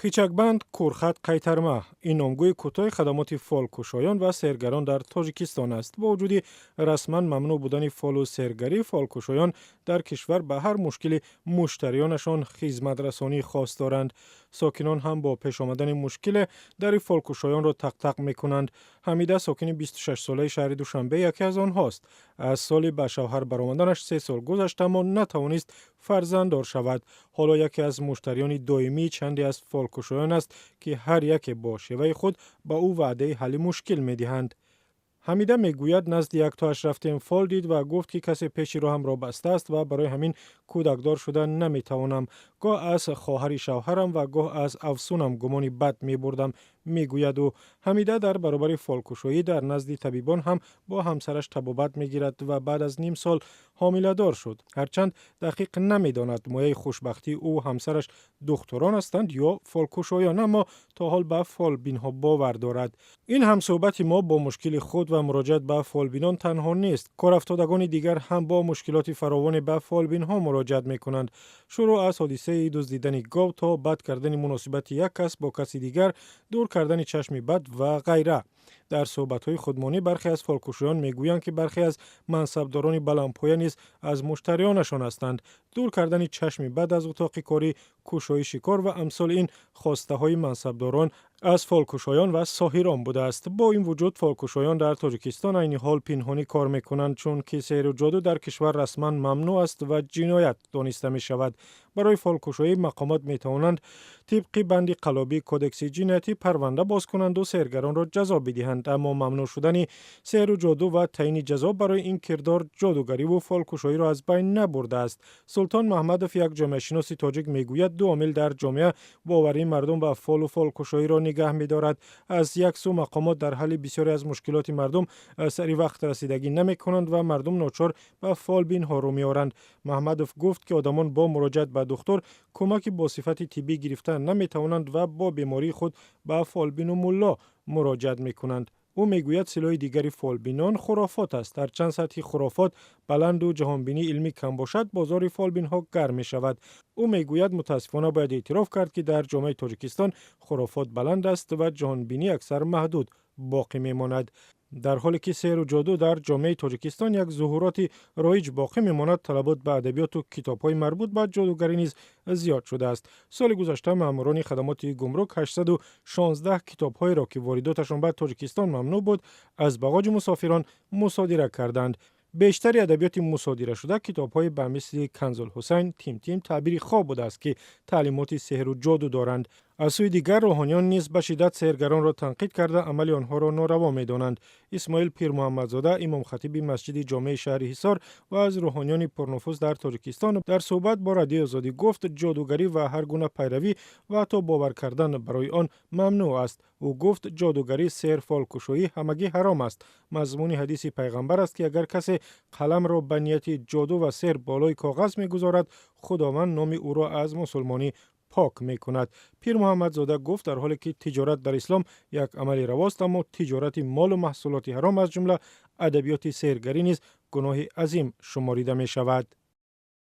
Хичакбанд, курхат, қайтарма — ин номгӯи кӯтоҳи хадамоти фолкушоён ва сеҳргарон дар Тоҷикистон аст. Бо вуҷуди расман мамнӯъ будани фолу сеҳргарӣ, фолкушоён дар кишвар ба ҳар мушкили муштариёнашон хизматрасонии хос доранд. Сокинон ҳам бо пеш омадани мушкиле дари фолкушоёнро тақтақ мекунанд. Ҳамида, сокини 26-солаи шаҳри Душанбе, яке аз онҳост. Аз соли ба шавҳар баромаданаш 3 сол гузашт, аммо натавонист фарзанддор шавад. Ҳоло яке аз муштариёни доимии чанде аз фолкушоён аст, ки ҳар яке бо шеваи худ ба ӯ ваъдаи ҳалли мушкил медиҳанд. Ҳамида мегӯяд: «Назди яктоаш рафтем, фол дид ва гуфт, ки касе пеши роҳамро бастааст ва барои ҳамин кӯдакдор шуда наметавонам. Гоҳ аз хоҳари шавҳарам ва гоҳ аз афсунам гумони бад мебурдам», мегӯяд ӯ. Ҳамида дар баробари фолкушоӣ дар назди табибон ҳам бо ҳамсараш табобат мегирад ва баъд аз ним сол ҳомиладор шуд. Ҳарчанд дақиқ намедонад, мояи хушбахтии ӯ ҳамсараш духтурон ҳастанд ё фолкушоён, аммо то ҳол ба фолбинҳо бовар дорад. Ин ҳамсӯҳбати мо бо мушкили худ ва муроҷиат ба фолбинон танҳо нест. Корафтодагони дигар ҳам бо мушкилоти фаровоне ба фолбинҳо муроҷиат мекунанд, шурӯъ аз ҳодисаи дуздидани гов то бад кардани муносибати як кас бо каси дигар, дур кардани чашми бад ва ғайра. Дар суҳбатҳои худмонӣ бархе аз фолкушоён мегӯянд, ки бархе аз мансабдорони баландпоя низ аз муштариёнашон ҳастанд. Дур кардани чашми бад аз утоқи корӣ, кушоиши кор ва амсоли ин хостаҳои мансабдорон аз фолкушоён ва соҳирон будааст. Бо ин вуҷуд, фолкушоён дар Тоҷикистон айни ҳол пинҳонӣ кор мекунанд, чунки сеҳру ҷоду дар кишвар расман мамнӯъ аст ва ҷиноят дониста мешавад. Барои фолкушоӣ мақомот метавонанд тибқи банди қаллобии Кодекси ҷиноятӣ парванда боз кунанду сеҳргаронро ҷазо бидиҳанд. Аммо мамнӯъ шудани сеҳру ҷоду ва таъйини ҷазо барои ин кирдор ҷодугариву фолкушоиро аз байн набурдааст. Султон Маҳмадов, як ҷомеашиноси тоҷик, мегӯяд, ду омил дар ҷомеа боварии мардум ба фолу фолкушоиро нигаҳ медорад. Аз як сӯ, мақомот дар ҳалли бисёре аз мушкилоти мардум сари вақт расидагӣ намекунанд ва мардум ночор ба фолбинҳо рӯ меоранд. Маҳмадов гуфт, ки одамон бо муроҷиат ба духтур кӯмаки бо сифати тиббӣ гирифта наметавонанд ва бо бемории худ ба фолбину мулло муроҷиат мекунанд. Ӯ мегӯяд, силоҳи дигари фолбинон хурофот аст. Ҳарчанд сатҳи хурофот баланду ҷаҳонбинии илмӣ кам бошад, бозори фолбинҳо гарм мешавад. Ӯ мегӯяд, мутаассифона бояд эътироф кард, ки дар ҷомеаи Тоҷикистон хурофот баланд аст ва ҷаҳонбинӣ аксар маҳдуд боқӣ мемонад. Дар ҳоле ки сеҳру ҷоду дар ҷомеаи Тоҷикистон як зуҳуроти роиҷ боқӣ мемонад, талабот ба адабиёту китобҳои марбут ба ҷодугарӣ низ зиёд шудааст. Соли гузашта маъмурони хадамоти гумрук 816 китобҳоеро, ки воридоташон ба Тоҷикистон мамнӯъ буд, аз бағоҷи мусофирон мусодира карданд. Бештари адабиёти мусодирашуда китобҳои ба мисли Канзулҳусайн, Тимтим, Таъбири хоб будааст, ки таълимоти сеҳру ҷоду доранд. Аз сӯи дигар, рӯҳониён низ ба шиддат сеҳргаронро танқид карда, амали онҳоро нораво медонанд. Исмоил Пирмуҳаммадзода, имомхатиби масҷиди ҷомеи шаҳри Ҳисор ва аз рӯҳониёни пурнуфуз дар Тоҷикистон, дар суҳбат бо Радиои Озодӣ гуфт, ҷодугарӣ ва ҳар гуна пайравӣ ва ҳатто бовар кардан барои он мамнӯъ аст. Ӯ гуфт: «Ҷодугарӣ, сеҳр, фолкушоӣ ҳамагӣ ҳаром аст. Мазмуни ҳадиси пайғамбар аст, ки агар касе қаламро ба нияти ҷоду ва сеҳр болои коғаз мегузорад, Худованд номи ӯро аз мусулмонӣ пок мекунад». Пирмуҳаммадзода гуфт, дар ҳоле ки тиҷорат дар ислом як амали равост, аммо тиҷорати молу маҳсулоти ҳаром, аз ҷумла адабиёти сеҳргарӣ низ гуноҳи азим шуморида мешавад.